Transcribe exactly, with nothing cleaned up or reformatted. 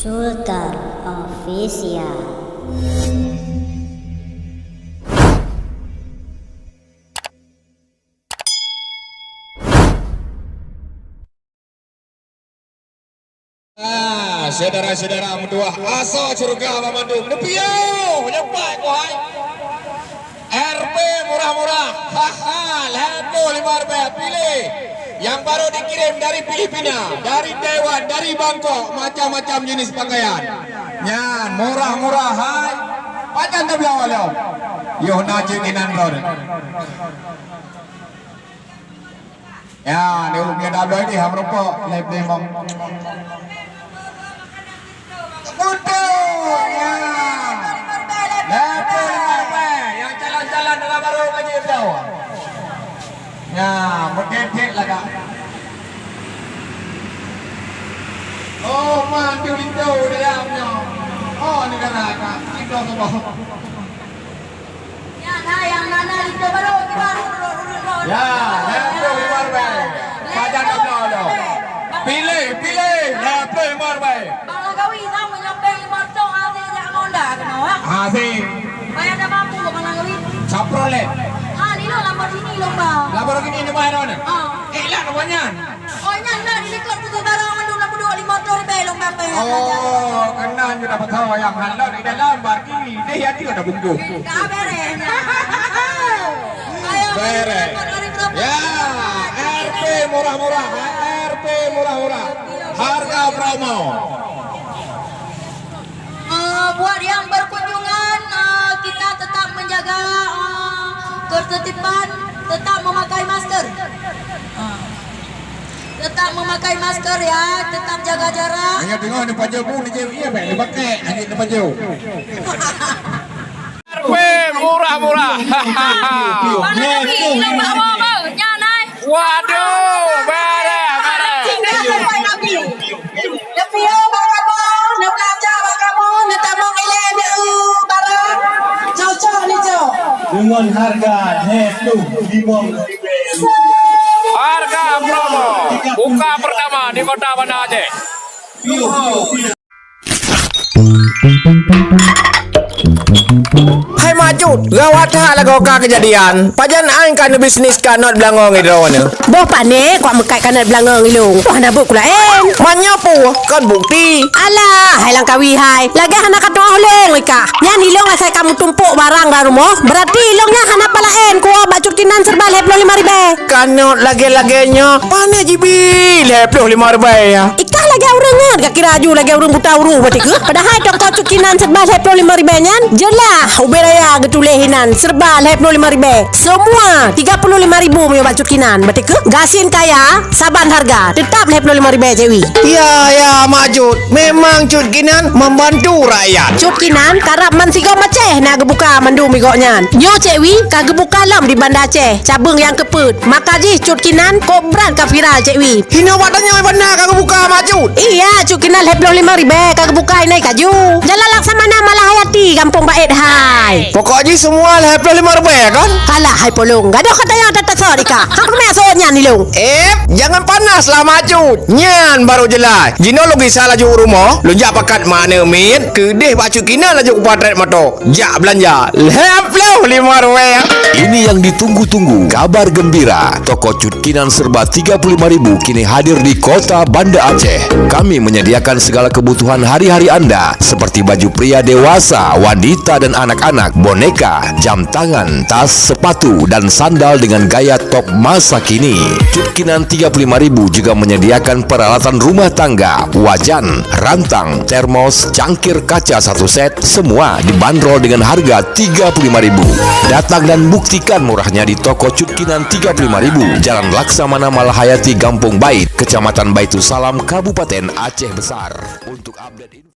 Sultan Official. Ah, syedara-syedara meutuwah, asoe syeuruga banmandum. Neupiôh, nyoe pat, wahai. R P murah-murah. Ha, ha, lhèe ploh limong ribèe. Piléh. Nyang baru dikirim dari Filipina, dari Taiwan, dari Bangkok, macam-macam jenis pakaian. Nyan, murah-murah, hai. Pajan tabloe lom. Yoh, na jeuet inan droe. Ya, ni umi dah bloe ni, ha, meureumpok, lhèe ploh limong. Beutôi, ya. Lhèe ploh limong ribèe. Nyang calon-calon dara barô ka jeuet bloe. Ya, meudedet lagak. Oh, man, tu linto di dalam nyoe. Oh, ni dara ka. Linto saboh. Nyan hai nyang na, na linto barô, barô, barô, barô. Ya, lhèe ploh limong ribèe. Pajan tabloe lom. Piléh, piléh, lhèe ploh limong ribèe. Bang Langkawi, sama nyoe péng limong reutôh, hase jak ngon Honda keunoe, ha? Hase. Bayar dah mampu, Bang Langkawi. Chevrolet. Ha, ni lôn Lamborghini lôn ba. Lamborghini ni bayar mana? Ha. Eh, lah, nama nyan? Oh, nyan lah, dilikot keu barang mandum lam peuduek limong reutôh ribèe lôn ba péng. Oh, keunan ju dapat tahu yang halal di dalam bagi. Deh, ya, dia dah bungkus. Ka bereh. Ayo, bereh. Ya, R P murah-murah, R P murah-murah. Harga promo. Eh, buat yang berkunjungan, eh, kita tetap menjaga, eh, ketertiban, tetap memakai masker. Eh, tetap memakai masker ya, tetap jaga jarak. Hanya tengok ni pajoh bu ni je, iya, baik, dia pakai, hanya dia pajoh. R P murah-murah. Mana kami? Ilong bak bawah, bawah. Nyan, ai. Waduh, bareh, bareh. Neupiyôh bak kamoe, neubeulanja bak kamoe, neutamong ilèe neu barang. Cocok ni, cok. Dengan harga lhèe ploh limong ribèe. Harga promo buka pertama di Kota Banda Aceh. Hai Mak Cut, gawat that lagoe ka keujadian. Pajan an ka neubisnis kanot beulangong ngon droeneuh? Boh pané kuat meukat kanot beulangong ilong. Wah, na buet kulaén. Meunyoe peue kon bukti? Alah, hai Langkawi hai. Lagèe hana ka tu'oh lôn ikah. Nyan ilong asai ka meutumpok barang lam rumoh. Beurati ilong nyan hana palaén kuwoe bak Cut Kinan seureuba lhèe ploh limong ribèe. Kanot lagèe-lagèe nyoe, pané jibi lhèe ploh limong ribèe ya. Ikah lagèe ureueng nyan, ka kira aju lagèe ureueng buta uroe, beutôi keuh? Padahai toko Cut Kinan seureuba lhèe ploh limong ribèe nyan, jeulaih ubé raya geutuléh inan seureuba lhèe ploh limong ribèe. Semua tiga puluh lima ribu meunyoe bak Cut Kinan, beutôi keuh? Gasien kaya, saban harga, teutap lhèe ploh limong ribèe, Cek Wi. Ya, ya, Mak Cut. Memang Cut Kinan membantu rakyat. Cut Kinan karab bansigom Aceh na geubuka mandum di gobnyan. Nyoe Cek Wi ka geubuka lom di Banda Aceh, cabeueng nyang keupeuet. Maka jih Cut Kinan kok brat ka viral, Cek Wi. Hinoe bak tanyoe Banda ka geubuka, Mak Cut? Iya, Cut Kinan lhèe ploh limong ribèe ka geubuka inan kaju. Jalan Laksamana Malahayati, Gampông Bait hai. Pokok jih semua lhèe ploh limong ribèe kan? Alah hai polong, gadoh ka tanyong that-that sot ikah. Hang keuneuk sot nyan ilong. Eh, jangan panas lah, Mak Cut. Nyan baru jeulaih. Jinoe lôn gisa laju u rumoh, lôn jak pakat mak aneuk miet, keudeh bak Cut Kinan laju kupatrek moto. Jak beulanja lhèe ploh limong ribèe. Ini yang ditunggu-tunggu, kabar gembira. Toko Cut Kinan serba tiga puluh lima ribu kini hadir di Kota Banda Aceh. Kami menyediakan segala kebutuhan hari-hari Anda, seperti baju pria dewasa, wanita dan anak-anak, boneka, jam tangan, tas, sepatu, dan sandal dengan gaya top masa kini. Cut Kinan tiga puluh lima ribu juga menyediakan peralatan rumah tangga, wajan, rantang, termos, cangkir kaca satu set, semua dibanderol dengan harga tiga puluh lima ribu. Datang dan buktikan murahnya di toko Cut Kinan tiga puluh lima ribu, Jalan Laksamana Malahayati, Gampông Bait, Kecamatan Baitussalam, Kabupaten Aceh Besar. Untuk update